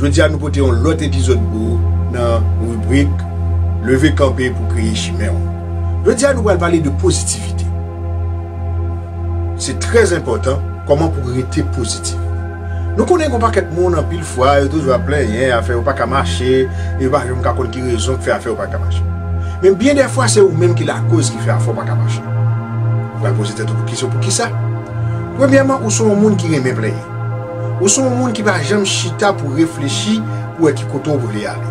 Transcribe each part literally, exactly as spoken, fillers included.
Jodi a nou pote yon lòt epizòd pou ou nan ribrik Leve kanpe pou kreye chimen w. Jodi a nou pral pale de pozitivite. Se trè enpòtan kòman pou rete pozitif. Nou konnen gen yon pakèt moun anpil fwa yo toujou ap plenyen afè yo pa ka mache, yo pa janm ka konn ki rezon k fè afè yo pa ka mache. Men byen dè fwa se ou menm ki lakoz ki fè afè w pa ka mache. Ou pral poze tèt ou kesyon poukisa? Premyèman, ou se yon moun ki renmen plenyen. Ou se yon moun ki pa janm chita pou reflechi pou wè ki kote w vle ale.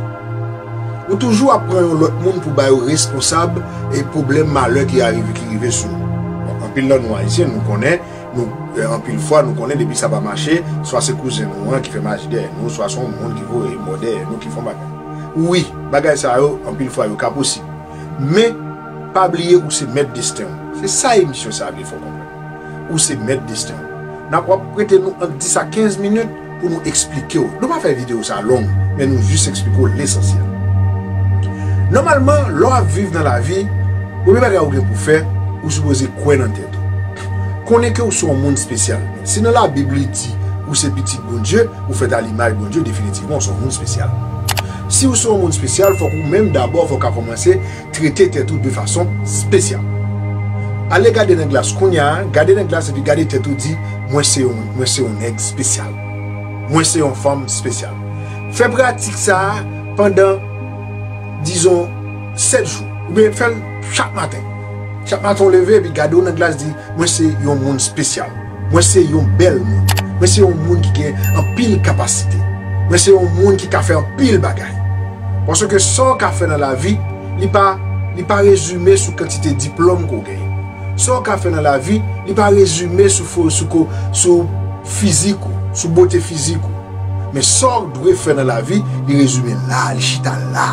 Ou toujou ap pran yon lòt moun pou ba yo responsab e pwoblèm malè ki arive ki rive sou ou. Bon, anpil nan nou Ayisyen, nou konnen, nou, eh, anpil fwa, nou konnen depi sa pa mache, swa se kouzen nou an ki fè mache dèyè nou, swa se yon moun ki voye mò dèyè nou, ki fè yon bagay. Wi, bagay sa yo, anpil fwa, yo ka posib. Men, pa bliye ou se mèt desten w. Se sa emisyon sa a vle fè w konprann. Ou se mèt desten w. N ap, w ap prete nou ant dis a kenz minit pou nou eksplike w. Nou pa fè videyo sa long, men nou jis eksplike w lesansyèl. Nòmalman, lè w ap viv nan lavi, premye bagay ou gen pou fè, ou sipoze kwè nan tèt ou. Konnen ke ou se yon moun espesyal. Si nan Labib li di ou se pitit Bondye, ou fèt a limaj Bondye, definitivman ou se yon moun espesyal. Si ou se yon moun espesyal, fòk ou menm dabò, fòk ou ka kòmanse trete tèt ou de fason espesyal. Ale gade nan glas kounye a, gade nan glas epi gade tèt ou, di, mwen se yon, mwen se yon nèg espesyal. Mwen se yon fanm espesyal. Fè pratik sa a pandan, dizon, sèt jou. Oubyen fè l chak maten. Chak maten w leve epi gade w nan glas, di, mwen se yon moun espesyal. Mwen se yon bèl moun. Mwen se yon moun ki gen anpil kapasite. Mwen se yon moun ki ka fè anpil bagay. Paske sa w ka fè nan lavi, li pa, li pa rezime sou kantite diplòm ke w genyen. Sa w ka fè nan lavi, li pa rezime sou fo-, sou ko-, sou fizik ou, sou bote fizik ou. Men sa w dwe fè nan lavi, li rezime la, li chita la.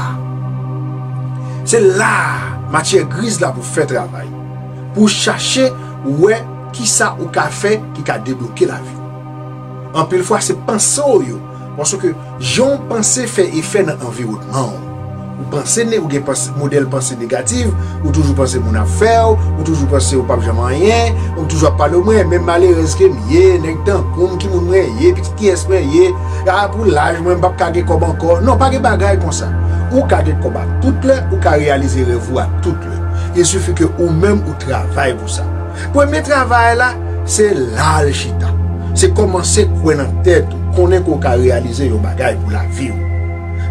Se la matyè griz la pou fè travay. Pou chache wè kisa ou ka fè ki ka debloke lavi w. Anpil fwa, se panse w yo. Paske jan w panse fè efè nan anviwònman w. Ou panse ne-, ou gen panse, modèl panse negatif, ou toujou panse moun ap fè w, ou toujou panse ou p ap janm anyen, ou toujou ap pale w, mwen menm malerèz ke m ye, nèg tankou m, ki moun mwen ye, pitit kiyès mwen ye, a pou laj mwen, m p ap ka gen kòb ankò. Non, pa gen bagay konsa. Ou ka gen kòb a tout lè, ou ka reyalize rèv ou a tout lè. Il sifi ke ou menm ou travay pou sa. Premye travay la, se la l chita. Se kòmanse kwè nan tèt ou, konnen ke w ka reyalize yon bagay pou lavi w.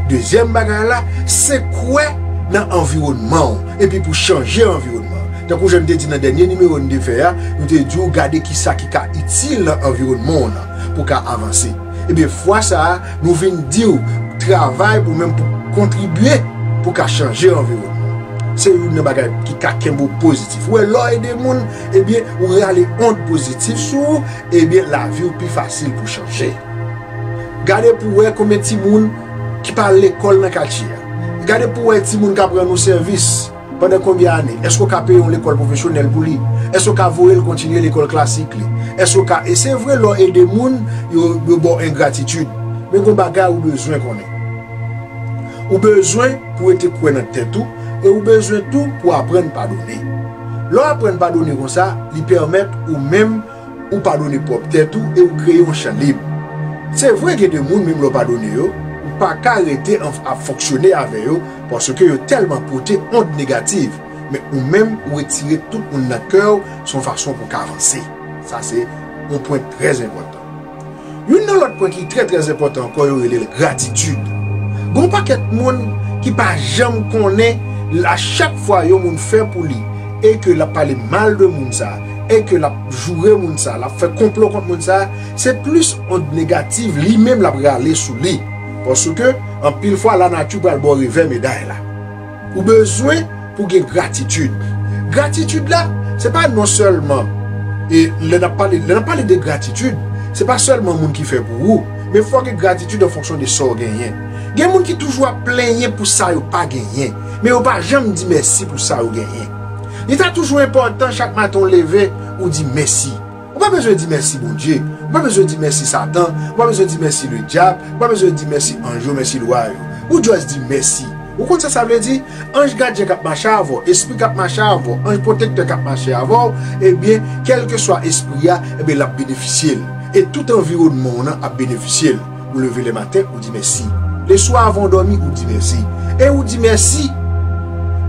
Dezyèm bagay la, se kwè nan anviwònman w, epi pou chanje anviwònman w. Tankou jan n te di nan dènye nimewo n te fè a, nou te di w gade kisa ki ka itil nan anviwònman w lan pou w ka avanse. Ebyen, fwa sa a, nou vin di w travay pou menm pou kontribye pou ka chanje anviwònman w. Se youn nan bagay ki ka kenbe w pozitif. Ou wè, lè w ede moun, ebyen, ou rale ond pozitif sou ou, ebyen, lavi w pi fasil pou chanje. Gade pou w wè konbyen timoun ki pa al lekòl nan katye a. Gade pou w wè timoun k ap rann ou sèvis pandan konbyen ane. Èske w ka peye yon lekòl pwofesyonèl pou li? Èske w ka voye l kontinye lekòl klasik li? Èske w ka, e se vre, lè w ede moun, yo, yo ba w engratitid. Men gen yon bagay ou bezwen konnen. Ou bezwen pou w rete kwè nan tèt ou, e ou bezwen tou pou w aprann padone. Lè w aprann padone konsa, li pèmèt ou menm ou padone pwòp tèt ou e ou kreye yon chan lib. Se vre, gen de moun, menm lè w padone yo, ou pa ka rete an, ap fonksyone avè yo, paske yo tèlman pote ond negatif. Men ou menm, ou retire tout moun nan kè w, se yon fason pou w ka avanse. Sa se yon pwen trè enpòtan. Youn nan lòt pwen ki trè, trè enpòtan ankò, yo rele l gratitid. Gen yon pakèt moun ki pa janm konnen, a chak fwa yon moun fè pou li, e ke l ap pale mal de moun sa, e ke l ap joure moun sa, l ap fè konplo kont moun sa, se plis ond negatif li menm l ap rale sou li. Paske, anpil fwa, lanati pral ba w revè meday la. Ou bezwen pou gen gratitid. Gratitid la, se pa non sèlman, e lè n ap pale, lè n ap pale de gratitid, se pa sèlman moun ki fè pou ou, men fò w gen gratitid an fonksyon de sa w genyen. Gen moun ki toujou ap plenyen pou sa yo pa genyen, men yo pa janm di mèsi pou sa yo genyen. Li ta toujou enpòtan chak maten w leve, ou di mèsi. Ou pa bezwen di mèsi Bondye. Ou pa bezwen di mèsi Satan. Ou pa bezwen di mèsi ledyab. Ou pa bezwen di mèsi anj yo, mèsi lwa yo. Ou just di mèsi. Ou konn sa sa vle di? Anj gadyen k ap mache avè w, espri k ap mache avè w, anj pwotektè k ap mache avè w, ebyen, kèlkeswa espri a, ebyen, l ap benefisye l. E tout anviwònman w nan ap benefisye l. Ou leve lè maten, ou di mèsi. Leswa, avan w dòmi, ou di mèsi. E ou di mèsi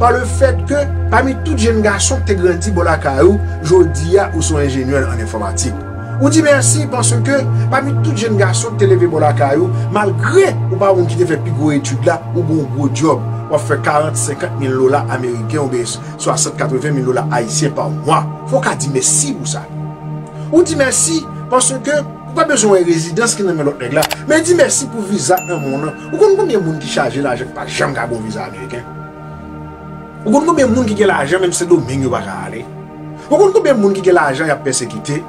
pa le fèt ke pami tout jèn gason ki te grandi bò lakay ou, jodi a, ou se yon enjenyè an enfòmatik. Ou di mèsi paske pami tout jèn gason ki te leve bò lakay ou, malgre ou pa moun ki te fè pi gwo etid la, ou gen yon gwo djòb, w ap fè karant, senkant mil dola ameriken oubyen swasant, katreven mil dola ayisyen pa mwa. Fò w ka di mèsi pou sa. Ou di mèsi paske ou pa bezwen wè rezidans ki nan men lòt nèg la, men di mèsi pou viza k nan men w lan. Ou konn konbyen moun ki chaje lajan ki pa janm ka gen yon viza ameriken? Ou konn konbyen moun ki gen lajan menm Sendomeng yo pa ka ale? Ou konn konbyen moun ki gen lajan y ap pèsekite?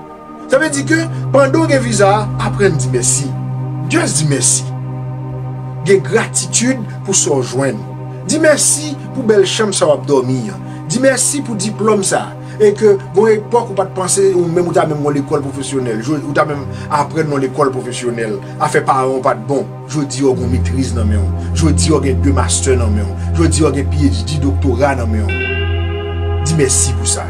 Sa vle di ke pandan w gen viza a, aprann di mèsi. Just di mèsi. Gen gratitid pou sa w jwenn. Di mèsi pou bèl chanm sa w ap dòmi an. Di mèsi pou diplòm sa a. E ke gon epòk ou pa t panse ou menm ou ta menm yon lekòl pwofesyonèl. Jodi, ou ta menm aprann yon lekòl pwofesyonèl. Afè paran w pa t bon. Jodi a w gen yon metriz nan men w. Jodi a w gen de mastè nan men w. Jodi a w gen P H D, doktora nan men w. Di mèsi pou sa.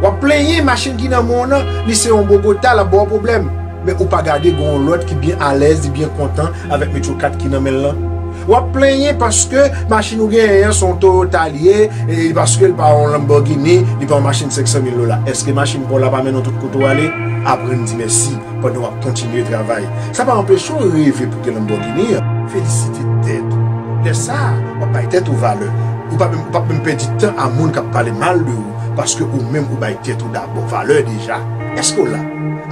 W ap plenyen machin ki nan men w nan, li se yon Bogota, l ap ba w pwoblèm. Men ou pa gade gen yon lòt ki byen alèz, li byen kontan avèk Metro kat ki nan men l lan. W ap plenyen paske machin ou genyen an se yon Toyota li ye, e paske l pa yon Lamborghini, li pa yon machin senk san mil dola. Èske machin pa w la pa mennen w tout kote w ale? Aprann di mèsi pandan w ap kontinye travay. Sa pa anpeche w reve pou gen Lamborghini an. Felisite tèt ou. Lè sa a, w ap bay tèt ou valè. Ou pa menm, ou p ap menm pèdi tan a moun k ap pale mal de ou, paske ou menm ou bay tèt ou dabò valè deja. Èske w la?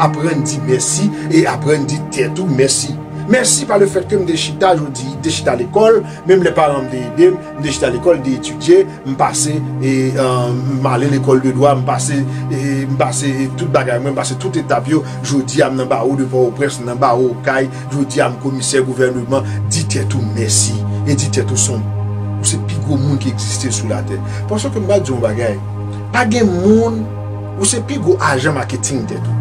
Aprann di mèsi e aprann di tèt ou mèsi. Mèsi pa le fèt ke m te chita jodi, te chita lekòl, menm lè paran m te ede m, m te chita lekòl, m te etidye, m pase, e, e, m ale lekòl de dwa, m pase, e, m pase, e, tout bagay mwen, m pase tout etap yo. Jodi a, m nan bawo de Pòtoprens, m nan bawo Okay. Jodi a, m komisè gouvèneman. Di tèt ou mèsi. E di tèt ou se yon, ou se pi gwo moun ki egziste sou latè. Paske m va di w yon bagay. Pa gen moun, ou se pi gwo ajan maketing tèt ou.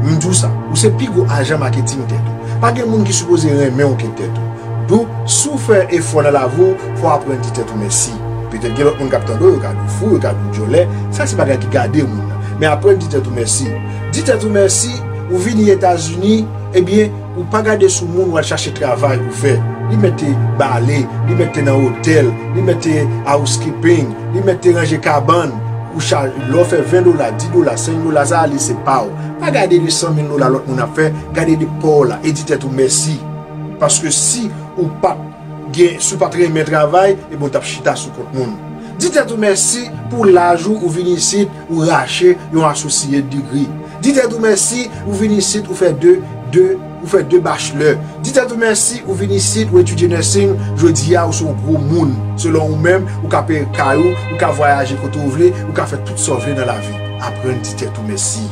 M di w sa, ou se pi gwo ajan maketing tèt ou. Pa gen moun ki sipoze renmen w ke tèt ou. Donk, si w fè efò nan lavi w, fò w aprann di tèt ou mèsi. Petèt gen lòt moun k ap tande w, yo ka di w fou, yo ka di w dyòlè. Sa se bagay ki gade moun nan. Men aprann di tèt ou mèsi. Di tèt ou mèsi, ou vini Etazini, ebyen, ou pa gade sou moun w al chache travay pou fè. Li mèt te bale, li mèt te nan otèl, li mèt te housekeeping, li mèt te ranje kabann. Ou cha-, lè w fè ven dola, dis dola, senk dola, sa a li se pa w. Pa gade de san mil dola lòt moun ap fè, gade de pa w la e di tèt ou mèsi. Paske si ou pa t gen, si w pa t renmen travay, ebyen w t ap chita sou kont moun. Di tèt ou mèsi pou laj ou, ou vin isit, ou rache yon associate degree. Di tèt ou mèsi, ou vin isit, ou fè de, de, ou fè de bachelor. Di tèt ou mèsi, ou vin isit, ou etidye nursing, jodi a ou se yon gwo moun. Selon ou menm, ou ka peye kay ou, ou ka vwayaje kote ou vle, ou ka fè tout sa w vle nan lavi. Aprann di tèt ou mèsi.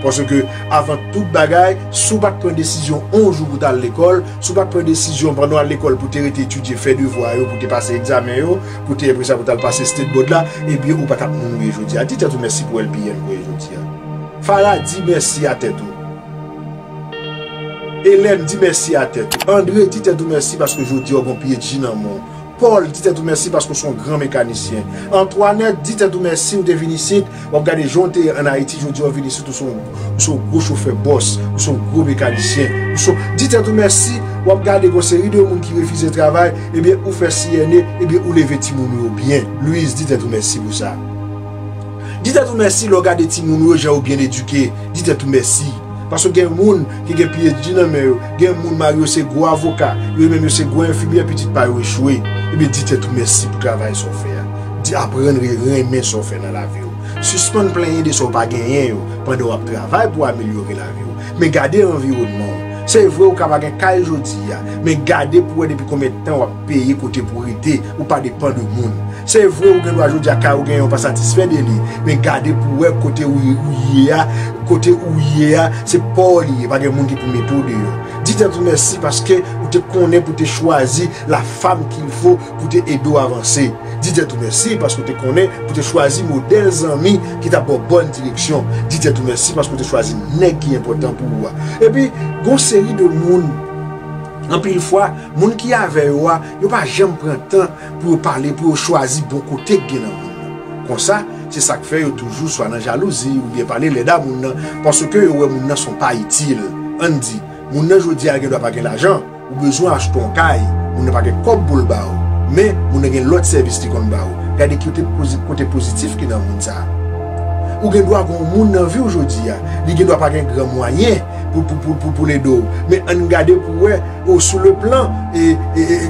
Paske avan tout bagay, si w pa t pran desizyon yon jou pou w t al lekòl, si w pa t pran desizyon pandan w al lekòl pou w te rete etidye, fè devwa yo, pou w te pase egzamen yo, pou w te, apre sa, pou w t al pase state board la, ebyen, ou pa t ap moun ou ye jodi a. Di tèt ou mèsi pou L P N ou ye jodi a. Farah, di mèsi a tèt ou. Hélène, di mèsi a tèt ou. André, di tèt ou mèsi paske jodi a w gen yon P H D nan men w. Paul, di tèt ou mèsi paske w se yon gran mekanisyen. Antoinette, di tèt ou mèsi, ou te vin isit, w ap gade jan w te ye ann Ayiti, jodi a w vin isit, ou se yon, ou se yon gwo chofè bòs, ou se yon gwo mekanisyen, ou se, di tèt ou mèsi, w ap gade gon seri de moun ki refize travay, ebyen, ou fè C N A, ebyen, ou leve timoun ou yo byen. Louise, di tèt ou mèsi pou sa. Di tèt ou mèsi lè w gade timoun ou yo, jan yo byen edike. Di tèt ou mèsi. Paske gen moun ki gen P H D nan men yo, gen moun mari yo se gwo avoka, yo menm yo se gwo enfimyè, pitit pa yo echwe. Ebyen, di tèt ou mèsi pou travay sa w fè a. Di, aprann re-, renmen sa w fè nan lavi w. Sispann plenyen de sa w pa genyen yo pandan w ap travay pou amelyore lavi w. Men gade anviwònman w. Se vre ou ka pa gen kay jodi a, men gade pou w wè depi konbyen tan w ap peye kote pou w rete, ou pa depann de moun. Se vre ou gen dwa jodi a kay ou genyen ou pa satisfè de li, men gade pou w wè kote ou, ou ye a, kote ou ye a, se pa w li ye, pa gen moun ki pou mete w deyò. Di tèt ou mèsi paske ou te konnen pou te chwazi la femme qu'il faut pou te ede w avanse. Di tèt ou mèsi paske w te konnen pou te chwazi modèl zanmi ki t ap ba w bòn direksyon. Di tèt ou mèsi paske w te chwazi nèg ki enpòtan pou ou a. Epi, gon seri de moun, anpil fwa, moun ki avè yo a, yo pa janm pran tan pou yo pale, pou yo chwazi bon kote k gen nan moun nan. Konsa, se sa k fè yo toujou swa nan jalouzi oubyen pale lèd a moun nan, paske yo wè moun nan se yon pa itil. Ann di, Moun nan jodi a gen dwa pa gen lajan, ou bezwen achte yon kay, moun nan pa gen kòb pou l ba ou, men moun nan gen lòt sèvis li konn ba ou. Gade kote pozi-, kote pozitif ki nan moun sa a. Ou gen dwa gen yon moun nan vi w jodi a, li gen dwa pa gen gran mwayen pou, pou, pou, pou, pou l ede w, men ann gade pou wè, ou sou le plan e, e, e,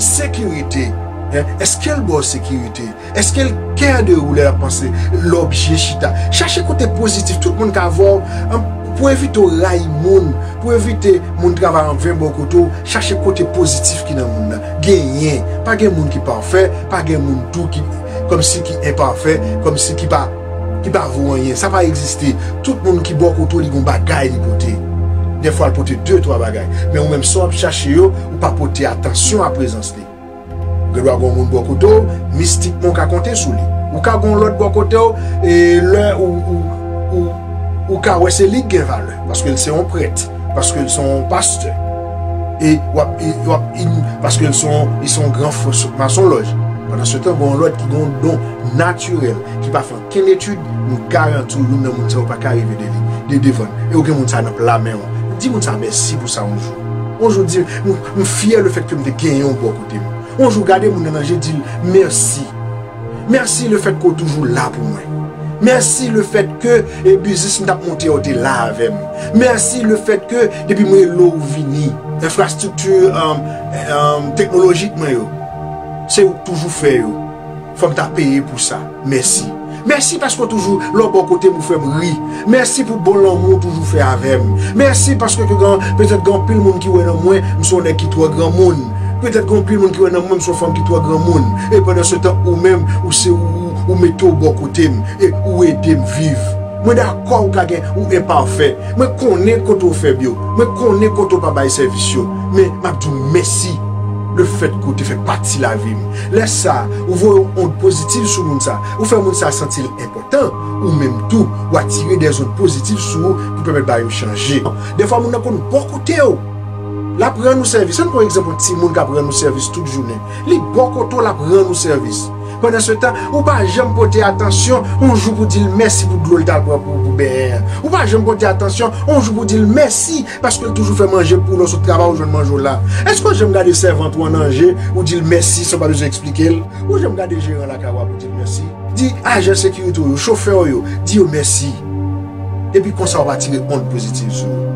sekirite, en, èske l ba w sekirite? Èske l care de ou lè l ap panse lè w byen chita? Chache kote pozitif, tout moun ka vè w, an, pou evite w rayi moun, pou evite moun travay an ven bò kote w, chache kote pozitif ki nan moun nan. Genyen, pa gen moun ki pafè, pa gen moun tou ki kòmsi ki enpafè, kòmsi ki pa, ki pa vo anyen. Sa pa egziste. Tout moun ki bò kote w, li gon bagay li pote. Dèfwa l pote de, twa bagay. Men ou menm sa w ap chache yo, ou pa pote atansyon a prezans li. Ou gen dwa gen yon moun bò kote w, mistikman w ka konte sou li. Ou ka gen yon lòt bò kote w, e lè ou, ou, ou, ou ka wè se li k gen valè, paske l se yon prèt, paske l se yon pastè. E w ap, e w ap, e, paske l se yon, li se yon gran fò-, masonlòj. Pandan se tan, gen yon lòt ki gen yon don natirèl, ki pa fè ankenn etid, m garanti w, youn nan moun sa yo pa ka rive de li, de devan l. E ou gen moun sa nan pla men w. Di moun sa mèsi pou sa yon jou. Yon jou di, m, m fyè lefètke m te genyen w bò kote m. Yon jou gade moun nan nan je, di l mèsi. Mèsi lefètke w toujou la pou mwen. Mèsi lefètke, e, biznis m t ap monte a, w te la avè m. Mèsi lefètke depi m rele w, ou vini. Enfrastrikti, um, um, teknolojik mwen yo, se ou k toujou fè yo. Fò m ta peye pou sa. Mèsi. Mèsi paske w toujou la bò kote m, ou fè m ri. Mèsi pou bon lanmou w toujou fè avè m. Mèsi paske ke gen, petèt gen anpil moun ki wè nan mwen, m se yon nèg ki twò granmoun. Petèt gen anpil moun ki wè nan mwen, m se yon fanm ki twò granmoun. E pandan se tan, ou menm, ou se ou, ou mete w bò kote m, e ou ede m viv. Mwen dakò ou ka gen, ou enpafè. Mwen konnen kote w fèb yo. Mwen konnen kote w pa bay sèvis yo. Men, m ap di w mèsi lefètke w te fè pati lavi m. Lè sa a, ou voye yon ond pozitif sou moun sa a. Ou fè moun sa a santi l enpòtan. Ou menm tou, w atire dè zond pozitif sou ou pou pèmèt bagay yo chanje. Dèfwa, moun nan konn bò kote w. L ap rann ou sèvis. Ann pran egzanp yon timoun k ap rann ou sèvis tout jounen. Li bò kote w, l ap rann ou sèvis. Pandan se tan, ou pa janm pote atansyon yon jou pou di l mèsi pou dlo l t al pran pou, pou benyen an. Ou pa janm pote atansyon yon jou pou di l mèsi paske l toujou fè manje pou ou lè w sot travay, ou jwenn manje w la. Èske w janm gade sèvant ou an nan je, ou di l mèsi san w pa bezwen eksplike l? Ou janm gade jeran lakay ou a pou di l mèsi? Di ajan sekirite w yo, chofè w yo, di yo mèsi. Epi konsa w ap atire ond pozitif sou ou.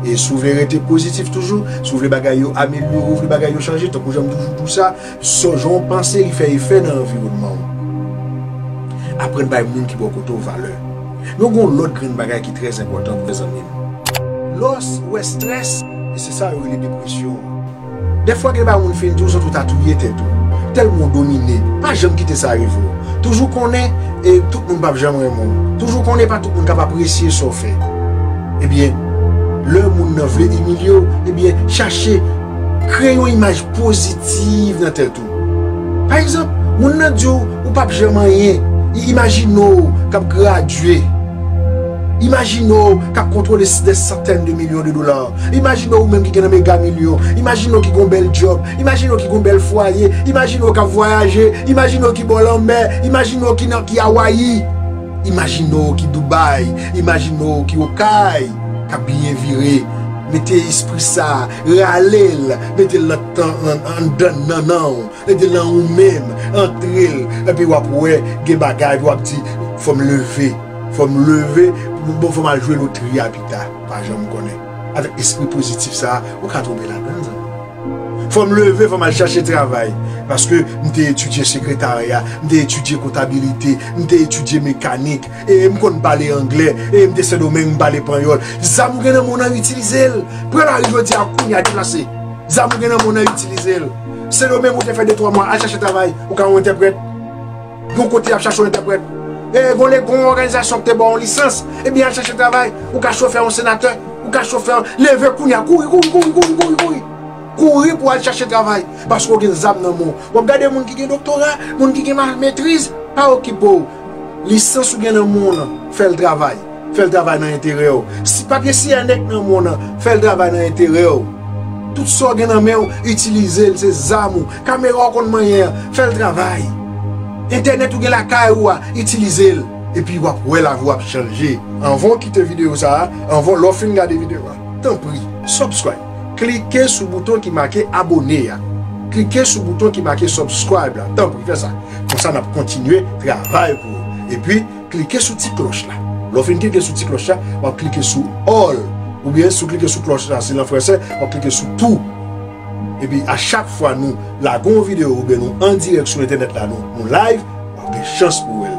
E si w vle rete pozitif toujou, si w vle bagay yo amelyore, ou vle bagay yo chanje, tankou jan m toujou di w sa, so jan w panse li fè efè nan anviwònman w. Aprann bay moun ki bò kote w valè. Men gen yon lòt grenn bagay ki trè enpòtan, mezanmi. Lè w wè strès, e se sa yo rele depresyon. Dèfwa gen bagay moun fin di w, santi w ta touye tèt ou. Tèlman w domine, pa janm kite sa rive w. Toujou konnen, e tout moun p ap janm renmen w. Toujou konnen pa tout moun k ap apresye sa w fè. Ebyen, lè moun nan vle imilye w, ebyen, chache kreye yon imaj pozitiv nan tèt ou. Pa egzanp, moun nan di w, ou p ap janm anyen. I-, imajine w k ap gradye. Imajine w k ap kontwole s-, dè santèn de milyon de dola. Imajine w ou menm ki gen nan mega milyon. Imajine w ki gon bèl djòb. Imajine w ki gon bèl fwaye. Imajine w k ap vwayaje. Imajine w ki bò lanmè. Imajine w ki nan, ki Awayi. Imajine w ki Dubai. Imajine w ki Okay, k ap byen vire. Mete espri sa, rale l, mete l nan tan, nan, anndan nannan w. Mete l nan ou menm, antre l, epi w ap wè gen bagay, epi w ap di, fò m leve, fò m leve, bon, fò m al jwe lotri a pita, pa janm konnen. Avèk espri pozitif sa a, ou ka tonbe ladan l, zanmi. Fò m leve, fò m al chache travay, paske m te etidye sekretarya, m te etidye kontabilite, m te etidye mekanik, e m konn pale anglè, e m te Sendomeng, m pale panyòl. Zam ou gen nan men w nan, itilize l. Pran lari jodi a, kounye a, deplase. Zam ou gen nan men w nan, itilize l. Sendomeng ou te fè de twa mwa, al chache travay, ou ka yon entèprèt. Gon kote y ap chache yon entèprèt. E gon le, gon òganizasyon ki te ba w yon lisans, ebyen al chache travay, ou ka chofè yon senatè, ou ka chofè yon, leve kounye a, kouri, kouri, kouri. Kouri pou w al chache travay, paske w gen zam nan men w. W ap gade moun ki gen doktora, moun ki gen ma-, metriz, pa okipe w. Lisans ou gen nan men w nan, fè l travay. Fè l travay nan enterè w. Si papye siyè nèg nan men w nan, fè l travay nan enterè w. Tout sa w gen nan men w, itilize l, se zam ou. Kamera w konn manyen an, fè l travay. Entènèt ou gen lakay ou a, itilize l. Epi w ap wè lavi w ap chanje. Anvan w kite videyo sa a, anvan lè w fin gade videyo a, tanpri, Subscribe. Klike sou bouton ki make abone a. Klike sou bouton ki make subscribe la. Tanpri, fè sa. Konsa n ap kontinye travay pou ou. Epi, klike sou ti klòch la. Lè w fin klike sou ti klòch la, w ap klike sou all. Oubyen, si w klike sou klòch la, se nan fransè, w ap klike sou tout. Epi, a chak fwa nou lage yon videyo oubyen nou an dirèk sou entènèt la, nou, nou live, w ap gen chans pou w wè.